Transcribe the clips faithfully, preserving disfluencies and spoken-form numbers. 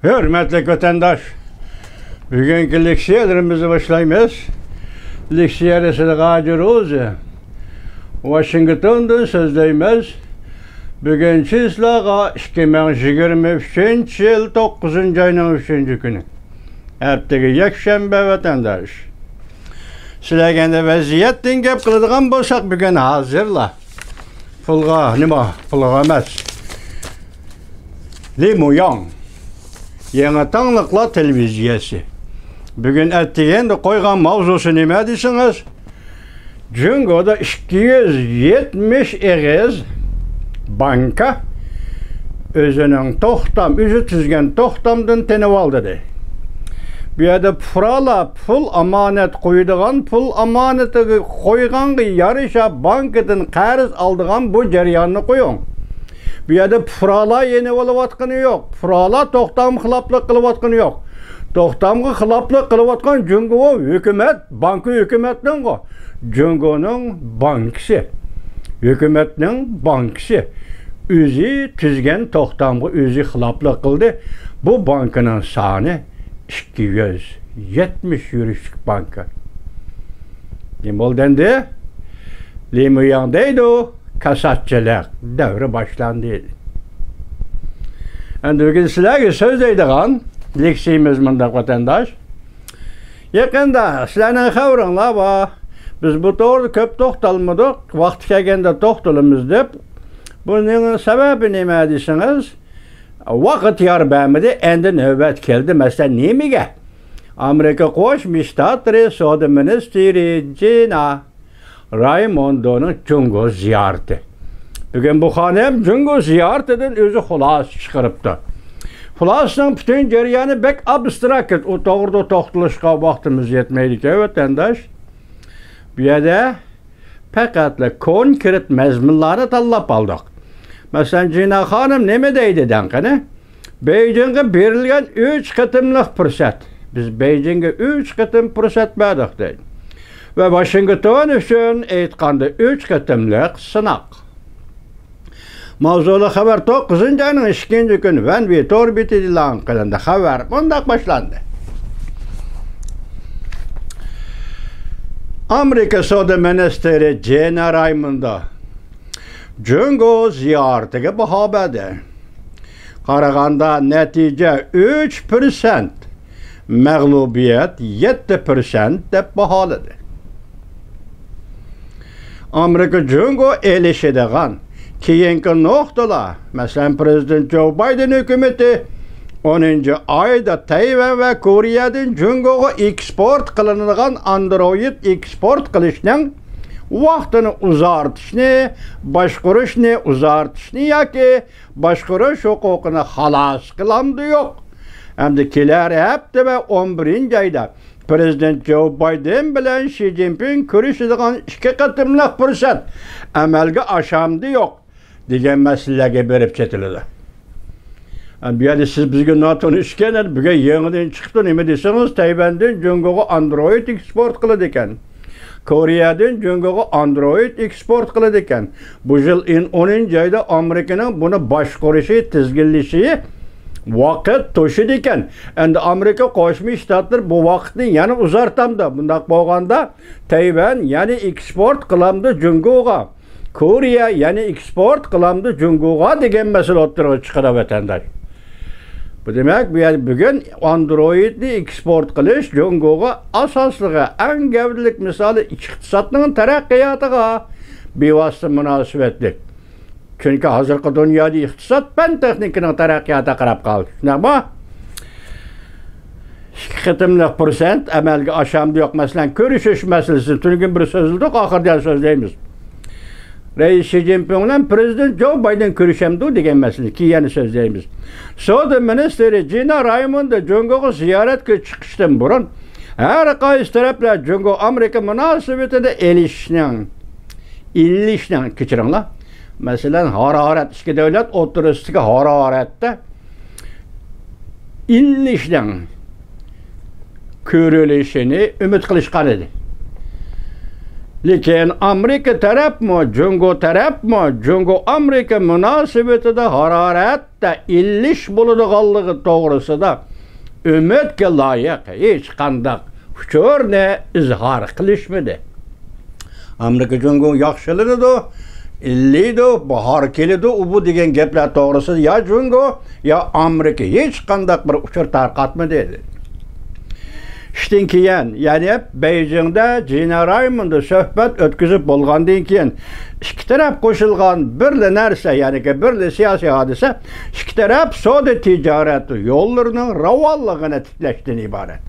ھۆرمەتلىك ۋەتەنداش، بۈگۈنكى لېكسىيەلىرىمىزنى باشلايمىز. لېكسىيە رەسىدى غاجى روزى. ۋاشىنگتوندىن سۆزلەيمىز. بۈگۈن چىسلاغا ئىككى مىڭ يىگىرمە ئۈچىنچى يىل توققۇزىنچى ئاينىڭ ئۈچىنچى كۈنى. ئەتىگە يەكشەنبە ۋەتەنداش. سىلەرگە ئەمدى ۋەزىيەتتىن گەپ قىلىدىغان بولساق، بۈگۈن ھازىرلا. پۇلغا نېمە؟ پۇلغا ئەمەس. لى مۇياڭ. يېڭى تاڭلىقلار تېلېۋىزىيەسى. بۈگۈن ئەتىگەندە قويغان ماۋزۇسى نېمە دېسىڭىز، جۇڭگودا ئىككى يۈز يەتمىش ئېغىز بانكا ئۆزىنىڭ توختام، ئۆزى تۈزگەن توختامدىن تېنىۋالدى دەيدۇ. بۇ يەردە پۇقرالار پۇل ئامانەت قويىدىغان، پۇل ئامانىتىگە قويغانغا يارىشا بانكىدىن قەرز ئالىدىغان بۇ جەرياننى قويۇڭ. بۇ يەردە پۇقرالار يېنىۋېلىۋاتقىنى يوق، پۇقرالار توختامغا خىلاپلىق قىلىۋاتقىنى يوق. توختامغا خىلاپلىق قىلىۋاتقان جۇڭگو ھۆكۈمەت، بانكا ھۆكۈمەتنىڭغۇ. جۇڭگونىڭ بانكىسى، ھۆكۈمەتنىڭ بانكىسى ئۆزى تۈزگەن توختامغا ئۆزى خىلاپلىق قىلدى. بۇ بانكىنىڭ سانى ئىككى يۈز يەتمىش يۈرۈشلۈك بانكا. نېمە بولدى ئەمدى؟ لى مۇياڭ دەيدۇ، كاساتچىلىق دەۋرى باشلاندى. ئەمدى بۈگۈن سىلەرگە سۆزلەيدىغان لېكسىيىمىز مۇنداق، ۋەتەنداش. يېقىندا سىلەرنىڭ خەۋىرىڭلار بار. بىز بۇ توغرىدا كۆپ توختالمىدۇق. ۋاقتى كەلگەندە توختىلىمىز دەپ. بۇنىڭ سەۋەبى نېمە دېسىڭىز، ۋاقىت يار بەرمىدى. ئەمدى نۆۋەت كەلدى. مەسىلەن، نېمىگە؟ ئامېرىكا قوشما شتاتلىرى سودا مىنىستىرى جىنا رايموندونىڭ جۇڭگو زىيارىتى. بۈگۈن بۇ خانىم جۇڭگو زىيارىتىدىن ئۆزى خۇلاسە چىقىرىپتۇ. خۇلاسىنىڭ پۈتۈن جەريانى بەك ئابستراكت، ئۇ توغرىدا توختىلىشقا ۋاقتىمىز يەتمەيدىكەن، ۋەتەنداش. بۇ يەردە پەقەتلا كونكرېت مەزمۇنلارنى تاللاپ ئالدۇق. مەسىلەن، جىنا خانىم نېمە دەيدۇ دەڭ قېنى؟ بېيجىڭغا بېرىلگەن ئۈچ قېتىملىق پۇرسەت. بىز بېيجىڭغا ئۈچ قېتىم پۇرسەت بەردۇق دەيدۇ. ۋە ۋاشىنگتون ئۈچۈن ئېيتقاندا ئۈچ قېتىملىق سىناق. ماۋزۇلۇق خەۋەر توققۇزىنچى ئاينىڭ ئىككىنچى كۈنى ۋەنۋى تور بېتىدە ئېلان قىلىندى. خەۋەر مۇنداق باشلاندى. ئامېرىكا سودا مىنىستىرى جېنا رايموندو جۇڭگو زىيارىتىگە باھا بەردى. قارىغاندا نەتىجە ئۈچ پىرسەنت، مەغلۇبىيەت يەتتە پىرسەنت دەپ باھالىدى. ئامېرىكا جۇڭگو ئېلىشىدىغان كېيىنكى نۇقتىلار، مەسىلەن، پىرېزىدېنت جو بايدېن ھۆكۈمىتى ئونىنچى ئايدا تەيۋەن ۋە كورېيەدىن جۇڭگوغا ئېكسپورت قىلىنىدىغان ئاندرويىد ئېكسپورت قىلىشنىڭ ۋاقتىنى ئۇزارتىشنى، باشقۇرۇشنى ئۇزارتىشنى ياكى باشقۇرۇش ھوقۇقىنى خالاس قىلامدۇ يوق؟ ئەمدى كېلەر ھەپتە ۋە ئون بىرىنچى ئايدا پىرېزىدېنت جو بايدېن بىلەن شى جىنپىڭ كۆرۈشىدىغان ئىككى قېتىملىق پۇرسەت ئەمەلگە ئاشامدۇ يوق دېگەن مەسىلىلەرگە بېرىپ چېتىلىدۇ. بۇ يەردە سىز بىزگە ناتونۇش ئىكەن، بۈگۈن يېڭىدىن چىقىپتۇ، نېمە دېسىڭىز، تەيۋەندىن جۇڭگوغا ئاندرويىد ئېكسپورت قىلىدىكەن. كورېيەدىن جۇڭگوغا ئاندرويىد ئېكسپورت قىلىدىكەن. بۇ يىل ئون ئايدا ئامېرىكىنىڭ بۇنى باشقۇرۇشى، تىزگىنلىشى ۋاقىت توشىدىكەن. ئەمدى ئامېرىكا قوشما شتاتلىرى بۇ ۋاقىتنى يەنە ئۇزارتامدۇ؟ بۇنداق بولغاندا تەيۋەن يەنە ئېكسپورت قىلامدۇ جۇڭگوغا؟ كورېيە يەنە ئېكسپورت قىلامدۇ جۇڭگوغا دېگەن مەسىلە ئوتتۇرىغا چىقىدۇ، ۋەتەنداش. بۇ دېمەك، بۇ يەردە بۈگۈن ئاندرويىدنى ئېكسپورت قىلىش جۇڭگوغا ئاساسلىقى، ئەڭ گەۋدىلىك مىسالى ئىقتىسادنىڭ تەرەققىياتىغا بىۋاسىتە مۇناسىۋەتلىك. چۈنكى ھازىرقى دۇنيادا ئىقتىساد پەن تېخنىكىنىڭ تەرەققىياتىغا قاراپ قالدى. شۇنداقمۇ؟ ئىككى قېتىملىق پۇرسەت ئەمەلگە ئاشامدۇ يوق؟ مەسىلەن، كۆرۈشۈش مەسىلىسى تۈنۈگۈن بىر سۆزلىدۇق، ئاخىرىدا سۆزلەيمىز. رەئىس شى جىنپىڭ بىلەن پىرېزىدېنت جو بايدېن كۆرۈشەمدۇ دېگەن مەسىلە، كېيىن يەنە سۆزلەيمىز. سودا مىنىستىرى جىنا رايموندو جۇڭگوغا زىيارەتكە چىقىشتىن بۇرۇن، ھەر قايسى تەرەپلەر جۇڭگو ئامېرىكا مۇناسىۋىتىدە ئېلىشىشنىڭ، ئىلىشىشنىڭ، كەچۈرۈڭلار، مەسىلەن، ھارارەت، ئىككى دۆلەت ئوتتۇرىسىدىكى ھارارەتتە ئىلىشىشنىڭ كۆرۈلۈشىنى ئۈمىد قىلىشقان ئىدى. لېكىن ئامېرىكا تەرەپمۇ، جۇڭگو تەرەپمۇ جۇڭگو ئامېرىكا مۇناسىۋىتىدە ھارارەتتە ئىللىش بولىدىغانلىقى توغرىسىدا ئۈمىدكە لايىق ھېچقانداق ئۇچۇرنى ئىزھار قىلىشمىدى. ئامېرىكا جۇڭگو ياخشىلىنىدۇ، ئىللىيدۇ، باھار كېلىدۇ، ئۇ بۇ دېگەن گەپلەر توغرىسىدا يا جۇڭگو، يا ئامېرىكا ھېچقانداق بىر ئۇچۇر تارقاتمىدى. ئىشتىن كېيىن، يەنى بېيجىڭدا جىنا رايموندا سۆھبەت ئۆتكۈزۈپ بولغاندىن كېيىن، ئىككى تەرەپ قوشۇلغان بىرلا نەرسە، يەنى بىرلا سىياسىي ھادىسە، ئىككى تەرەپ سودا تىجارەت يوللىرىنىڭ راۋانلىقىنى تىكلەشتىن ئىبارەت.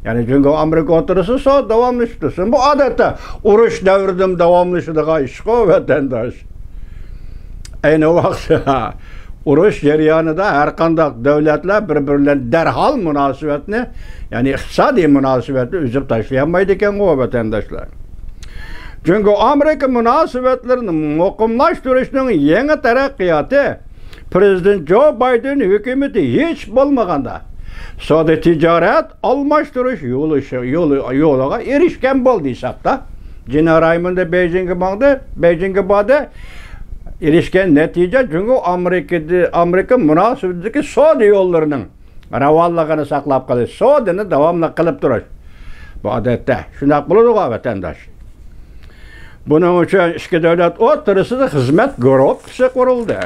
يەنى جۇڭگو ئامېرىكا ئوتتۇرىسىدا سودا داۋاملىشىپ تۇرسۇن. بۇ ئادەتتە ئۇرۇش دەۋرىدىمۇ داۋاملىشىدىغان ئىشقۇ، ۋەتەنداش. ئەينى ۋاقىتتا ئۇرۇش جەريانىدا ھەر قانداق دۆلەتلەر بىر-بىرى بىلەن دەرھال مۇناسىۋەتنى، يەنى ئىقتىسادىي مۇناسىۋەتنى ئۈزۈپ تاشلىيالمايدىكەنغۇ، ۋەتەنداشلار. جۇڭگو ئامېرىكا مۇناسىۋەتلىرىنى مۇقىملاشتۇرۇشنىڭ يېڭى تەرەققىياتى پىرېزىدېنت جو بايدېن ھۆكۈمىتى ھېچ بولمىغاندا سودا تىجارەت ئالماشتۇرۇش يولى، يولى، يولىغا ئېرىشكەن بولدى ھېسابتا. جىنا رايموندا بېيجىڭگە ماڭدى، بېيجىڭگە باردى. ئېرىشكەن نەتىجە جۇڭگو ئامېرىكىدە، ئامېرىكا مۇناسىۋىتىدىكى سودا يوللىرىنىڭ راۋانلىقىنى ساقلاپ قېلىش، سودىنى داۋاملىق قىلىپ تۇرۇش. بۇ ئادەتتە شۇنداق بولىدىغۇ، ۋەتەنداش. بۇنىڭ ئۈچۈن ئىككى دۆلەت ئوتتۇرىسىدا خىزمەت گۇرۇپپىسى قۇرۇلدى.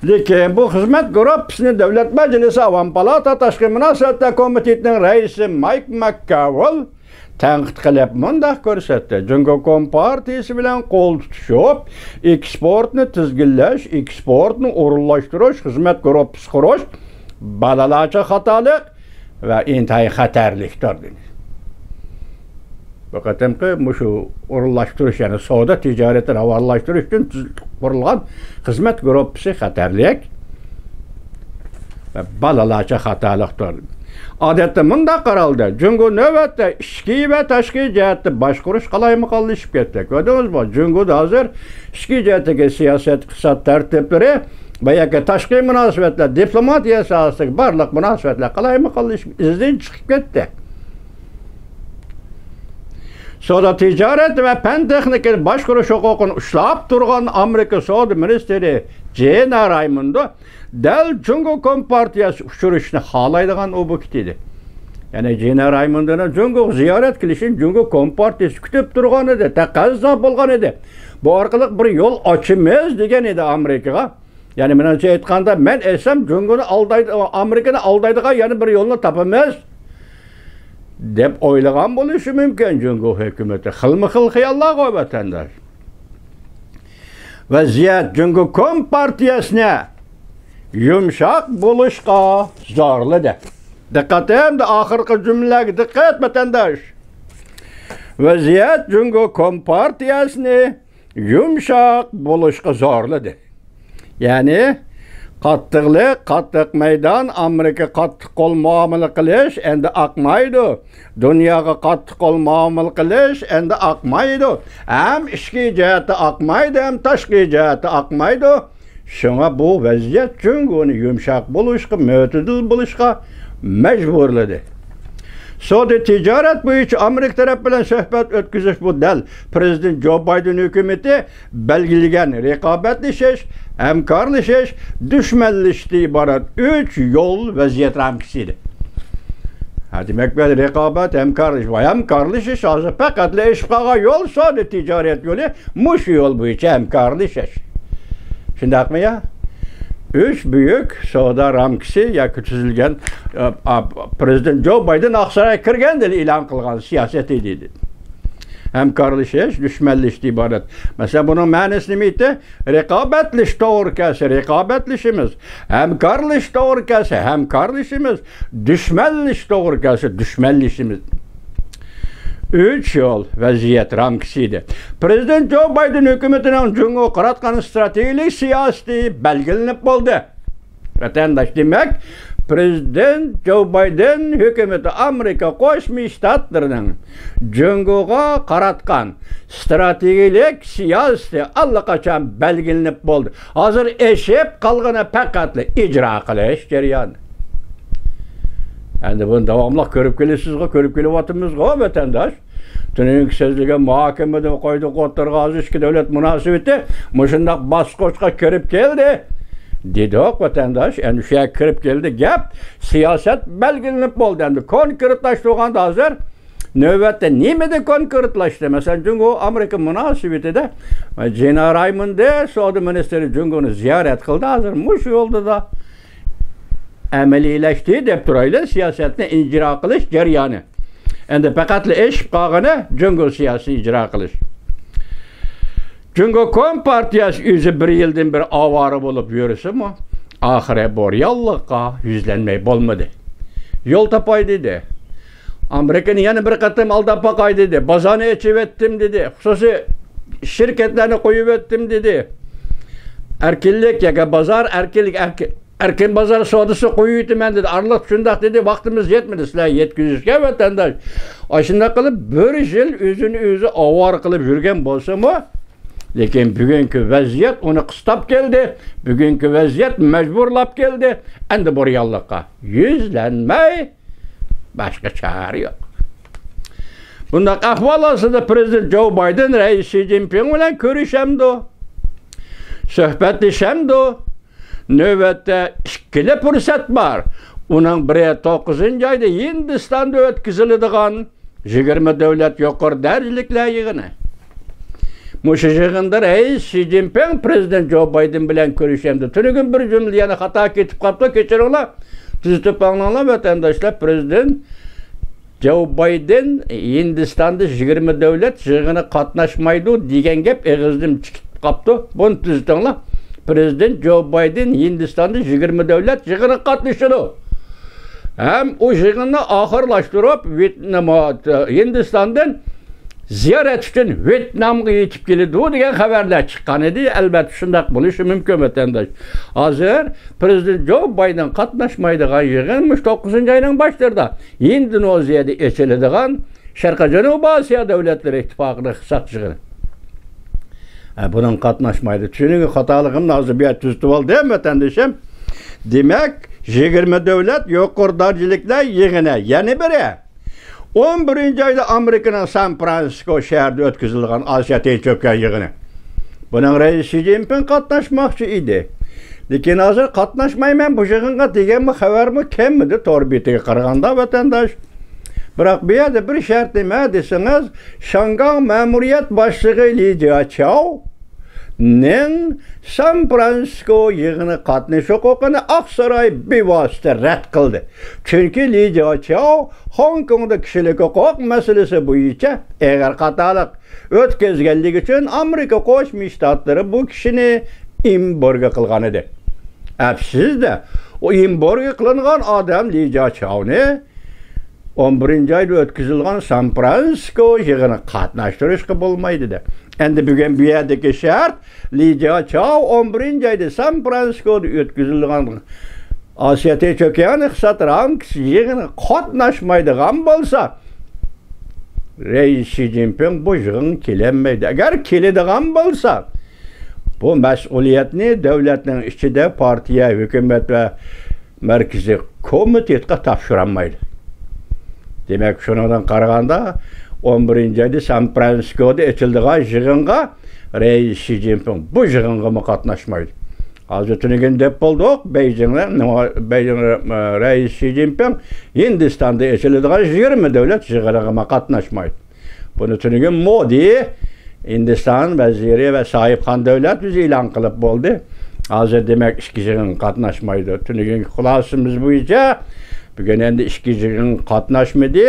لېكىن بۇ خىزمەت گۇرۇپپىسىنى دۆلەت مەجلىسى ئاۋام پالاتا تاشقى مۇناسىۋەتلەر كومىتېتىنىڭ رەئىسى مايك ماككاۋېل تەنقىد قىلىپ مۇنداق كۆرسەتتى: جۇڭگو كومپارتىيىسى بىلەن قول تۇتۇشۇپ، ئېكسپورتنى تىزگىنلەش، ئېكسپورتنى ئورۇنلاشتۇرۇش خىزمەت گۇرۇپپىسى قۇرۇش بالىلارچە خاتالىق ۋە ئىنتايىن خەتەرلىكتۇر، دېدى. بۇ قېتىمقى مۇشۇ ئورۇنلاشتۇرۇش، يەنى سودا تىجارىتى راۋانلاشتۇرۇش ئۈچۈن تۈز-، قۇرۇلغان خىزمەت گۇرۇپپىسى خەتەرلىك ۋە بالىلارچە خاتالىقتۇر. ئادەتتە مۇنداق قارالدى: جۇڭگو نۆۋەتتە ئىچكى ۋە تاشقى جەھەتتە باشقۇرۇش قالايمىقانلىشىپ كەتتى. كۆردىڭىزمۇ؟ جۇڭگودا ھازىر ئىچكى جەھەتتىكى سىياسەت، ئىقتىساد تەرتىپلىرى ۋە ياكى تاشقى مۇناسىۋەتلەر، دىپلوماتىيە ساھەسىدىكى بارلىق مۇناسىۋەتلەر قالايمىقانلىشىپ، ئىزدىن چىقىپ كەتتى. سودا تىجارەت ۋە پەن تېخنىكىنى باشقۇرۇش ھوقۇقىنى ئۇشلاپ تۇرغان ئامېرىكا سودا مىنىستىرى جىنا رايموندو دەل جۇڭگو كومپارتىيەسى ئۇچرىشىشنى خالايدىغان ئوبيېكت ئىدى. يەنى جىنا رايموندونىڭ جۇڭگوغا زىيارەت كېلىشىنى جۇڭگو كومپارتىيەسى كۈتۈپ تۇرغان ئىدى، تەقەززا بولغان ئىدى. بۇ ئارقىلىق بىر يول ئاچىمىز دېگەن ئىدى ئامېرىكىغا. يەنى مېنىڭچە ئېيتقاندا، مەن ئېيتسام، جۇڭگونى ئالدايدۇ-، ئامېرىكىنى ئالدايدىغان يەنە بىر يولنى تاپىمىز دەپ ئويلىغان بولۇشى مۇمكىن جۇڭگو ھۆكۈمىتى. خىلمۇ خىل خىياللارغۇ، ۋەتەنداش. ۋەزىيەت جۇڭگو كومپارتىيەسىنى يۇمشاق بولۇشقا زورلىدى. دىققەت، ئەمدى ئاخىرقى جۈملىلەرگە دىققەت، ۋەتەنداش. ۋەزىيەت جۇڭگو كومپارتىيەسىنى يۇمشاق بولۇشقا زورلىدى. يەنى، قاتتىقلىق، قاتتىق مەيدان، ئامېرىكا قاتتىق قول مۇئامىلە قىلىش ئەمدى ئاقمايدۇ. دۇنياغا قاتتىق قول مۇئامىلە قىلىش ئەمدى ئاقمايدۇ. ھەم ئىچكى جەھەتتە ئاقمايدۇ، ھەم تاشقى جەھەتتە ئاقمايدۇ. شۇڭا بۇ ۋەزىيەت جۇڭگونى يۇمشاق بولۇشقا، مۆتىدىل بولۇشقا مەجبۇرلىدى. سودا تىجارەت بويىچە ئامېرىكا تەرەپ بىلەن سۆھبەت ئۆتكۈزۈش، بۇ دەل پىرېزىدېنت جو بايدېن ھۆكۈمىتى بەلگىلىگەن رىقابەتلىشىش، ھەمكارلىشىش، دۈشمەنلىشىشتىن ئىبارەت ئۈچ يول ۋەزىيەت رامكىسى ئىدى. ھە، دېمەك، بۇ رىقابەت، ھەمكارلىشىش، ۋە ھەمكارلىشىش ھازىر پەقەتلا ئېشىپ قالغان يول، سودا تىجارەت يولى، مۇشۇ يول بويىچە ھەمكارلىشىش. شۇنداقمۇ يا؟ ئۈچ بۈيۈك سودا رامكىسى ياكى تۈزۈلگەن، ئا، ئا، پىرېزىدېنت جو بايدېن ئاقسارايغا كىرگەندىلا ئېلان قىلغان سىياسىتى ئىدى. ھەمكارلىشىش، دۈشمەنلىشىشتىن ئىبارەت. مەسىلەن، بۇنىڭ مەنىسى نېمە ئىدى؟ رىقابەتلىشىش توغرا كەلسە، رىقابەتلىشىمىز. ھەمكارلىشىش توغرا كەلسە، ھەمكارلىشىمىز. دۈشمەنلىشىش توغرا كەلسە، دۈشمەنلىشىمىز. ئۈچ يول ۋەزىيەت رامكىسى ئىدى. پىرېزىدېنت جو بايدېن ھۆكۈمىتىنىڭ جۇڭگوغا قاراتقان ئىستراتېگىيەلىك سىياسىتى بەلگىلىنىپ بولدى. ۋەتەنداش، دېمەك، پىرېزىدېنت جو بايدېن ھۆكۈمىتى ئامېرىكا قوشما شتاتلىرىنىڭ جۇڭگوغا قاراتقان ئىستراتېگىيەلىك سىياسىتى ئاللىقاچان بەلگىلىنىپ بولدى. ھازىر ئېشىپ قالغىنى پەقەتلا ئىجرا قىلىش جەريانى. ئەمدى بۇنى داۋاملىق كۆرۈپ كېلىسىزغۇ، كۆرۈپ كېلىۋاتىمىزغۇ، ۋەتەنداش. تۈنۈگۈنكى سۆزلىگەن مۇھاكىمىدىن قويدۇق ئوتتۇرىغا، ھازىر ئىككى دۆلەت مۇناسىۋىتى مۇشۇنداق باسقۇچقا كىرىپ كەلدى دېدۇق، ۋەتەنداش. ئەمدى شۇ يەرگە كىرىپ كەلدى گەپ، سىياسەت بەلگىلىنىپ بولدى. ئەمدى كونكرېتلاشتۇرغاندا ھازىر نۆۋەتتە نېمىدە كونكرېتلاشتى؟ مەسىلەن، جۇڭگو ئامېرىكا مۇناسىۋىتىدە جىنا رايموندى سودا مىنىستىرى جۇڭگونى زىيارەت قىلدى. ھازىر مۇشۇ يولدا ئەمەلىيلەشتى دەپ تۇرايلى، سىياسەتنى ئىجرا قىلىش جەريانى. ئەمدى پەقەتلا ئېشىپ قالغىنى جۇڭگو سىياسىتىنى ئىجرا قىلىش. جۇڭگو كومپارتىيەسى ئۆزى بىر يىلدىن بىر ئاۋارە بولۇپ يۈرسىمۇ، ئاخىرى بۇ رېئاللىققا يۈزلەنمەي بولمىدى. يول تاپاي دېدى. ئامېرىكىنى يەنە بىر قېتىم ئالداپ باقاي دېدى. بازارنى ئېچىۋەتتىم دېدى. خۇسۇسىي شىركەتلەرنى قويۇۋەتتىم دېدى. ئەركىنلىك ياكى بازار ئەركىنلىك، ئەركىن، ئەركىن بازار سودىسى قويۇۋېتىمەن دېدى. ئارىلىق شۇنداق دېدى، ۋاقتىمىز يەتمىدى سىلەرگە يەتكۈزۈشكە، ۋەتەنداش. ئاشۇنداق قىلىپ بىر يىل ئۆزىنى ئۆزى ئاۋارە قىلىپ يۈرگەن بولسىمۇ، لېكىن بۈگۈنكى ۋەزىيەت ئۇنى قىستاپ كەلدى. بۈگۈنكى ۋەزىيەت مەجبۇرلاپ كەلدى. ئەمدى بۇ رېئاللىققا يۈزلەنمەي باشقا چارە يوق. بۇنداق ئەھۋال ئاستىدا پىرېزىدېنت جو بايدېن رەئىس شى جىنپىڭ بىلەن كۆرۈشەمدۇ؟ سۆھبەتلىشەمدۇ؟ نۆۋەتتە ئىككىلا پۇرسەت بار. ئۇنىڭ بىرى توققۇزىنچى ئايدا ھىندىستاندا ئۆتكۈزۈلىدىغان يىگىرمە دۆلەت يۇقىرى دەرىجىلىكلەر يىغىنى. مۇشۇ يىغىندا رەئىس شى جىنپىڭ پىرېزىدېنت جو بايدېن بىلەن كۆرۈشەمدۇ؟ تۈنۈگۈن بىر جۈملە يەنە خاتا كېتىپ قاپتۇ، كېچۈرۈڭلار. تۈزىتىپ ئاڭلاڭلار، ۋەتەنداشلار. پىرېزىدېنت جو بايدېن ھىندىستاندا يىگىرمە دۆلەت يىغىنىغا قاتناشمايدۇ دېگەن گەپ ئېغىزدىن چىقىپ قاپتۇ. بۇنى تۈزىتىڭلار. پىرېزىدېنت جو بايدېن ھىندىستاندا يىگىرمە دۆلەت يىغىنىغا قاتنىشىدۇ. ھەم ئۇ يىغىننى ئاخىرلاشتۇرۇپ، ۋيېتنام، ھىندىستاندىن زىيارەت ئۈچۈن ۋيېتنامغا يېتىپ كېلىدۇ دېگەن خەۋەرلەر چىققان ئىدى. ئەلۋەتتە، شۇنداق بولۇشى مۇمكىن، ۋەتەنداش. ھازىر پىرېزىدېنت جو بايدېن قاتناشمايدىغان يىغىن مۇشۇ توققۇزىنچى ئاينىڭ باشلىرىدا ئىندونېزىيەدە ئېچىلىدىغان شەرقىي جەنۇبىي ئاسىيا دۆلەتلىرى ئىتتىپاقىنىڭ ئىقتىساد يىغىنى. ھە، بۇنىڭ قاتناشمايدۇ. چۈشىنىڭ خاتالىقىمنى ھازىر بۇ يەردە تۈزىتىۋالدىم، ۋەتەندىشىم. دېمەك، يىگىرمە دۆلەت يۇقىرى دەرىجىلىكلەر يىغىنى. يەنە بىرى، ئون بىرىنچى ئايدا ئامېرىكىنىڭ سان فرانسىسكو شەھىرىدە ئۆتكۈزۈلىدىغان ئاسىيا تىنچ ئوكيان يىغىنى. بۇنىڭ رەئىس شى جىنپىڭ قاتناشماقچى ئىدى. لېكىن ھازىر قاتناشمايمەن بۇ يىغىنغا دېگەنمۇ خەۋەرمۇ كەلمىدى تور بېتىگە قارىغاندا، ۋەتەنداش. بىراق بۇ يەردە بىر شەرت نېمە دېسىڭىز، شياڭگاڭ مەمۇرىيەت باشلىقى لى جياچياۋنىڭ سان فرانسىسكو يىغىنى قاتنىشىش ھوقۇقىنى ئاقساراي بىۋاسىتە رەت قىلدى. چۈنكى لى جياچياۋ خوڭكوڭدا كىشىلىك ھوقۇق مەسىلىسى بويىچە ئېغىر خاتالىق ئۆتكۈزگەنلىكى ئۈچۈن ئامېرىكا قوشما شتاتلىرى بۇ كىشىنى ئېمبارگو قىلغان ئىدى. ئەپسىزدە، ئۇ ئېمبارگو قىلىنغان ئادەم لى جياچياۋنى ئون بىرىنچى ئايدا ئۆتكۈزۈلگەن سان فرانسىسكو يىغىنىغا قاتناشتۇرۇشقا بولمايدۇ دە. ئەمدى بۈگۈن بۇ يەردىكى شەرت، لى جياچياۋ ئون بىرىنچى ئايدا سان فرانسىسكودا ئۆتكۈزۈلگەن ئاسىيا تىنچ ئوكيان ئىقتىساد رامكىسى يىغىنىغا قاتناشمايدىغان بولسا، رەئىس شى جىنپىڭ بۇ يىغىنغا كېلەلمەيدۇ. ئەگەر كېلىدىغان بولسا، بۇ مەسئۇلىيەتنى دۆلەتنىڭ ئىچىدە پارتىيە، ھۆكۈمەت ۋە مەركىزىي كومىتېتقا تاپشۇرالمايدۇ. دېمەك، شۇنىڭدىن قارىغاندا، ئون بىرىنچى ئايدا سان فرانسىسكودا ئېچىلىدىغان يىغىنغا رەئىس شى جىنپىڭ بۇ يىغىنغىمۇ قاتناشمايدۇ. ھازىر تۈنۈگۈن دەپ بولدۇق، بېيجىڭدا، بېيجىڭ، رەئىس شى جىنپىڭ ھىندىستاندا ئېچىلىدىغان يىگىرمە دۆلەت يىغىنىغىمۇ قاتناشمايدۇ. بۇنى تۈنۈگۈن مودى، ھىندىستان ۋەزىرى ۋە ساھىبخان دۆلەت ئۆزى ئېلان قىلىپ بولدى. ھازىر دېمەك ئىككى يىغىنغا قاتناشمايدۇ. تۈنۈگۈنكى خۇلاسىمىز بويىچە بۈگۈن ئەمدى ئىككى يىغىنغا قاتناشمىدى.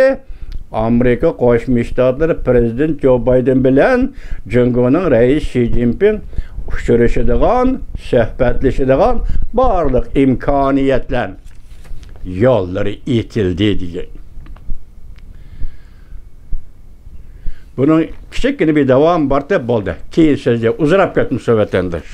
ئامېرىكا قوشما شتاتلىرى پىرېزىدېنت جو بايدېن بىلەن جۇڭگونىڭ رەئىسى شى جىنپىڭ ئۇچرىشىدىغان، سۆھبەتلىشىدىغان بارلىق ئىمكانىيەتلەر يوللىرى ئېچىلدى دېگەن. بۇنىڭ كىچىككىنە بىر داۋامى بار دەپ بولدى. كېيىن سۆزگە ئۇزىراپ كەتمىسۇن ۋەتەنداش.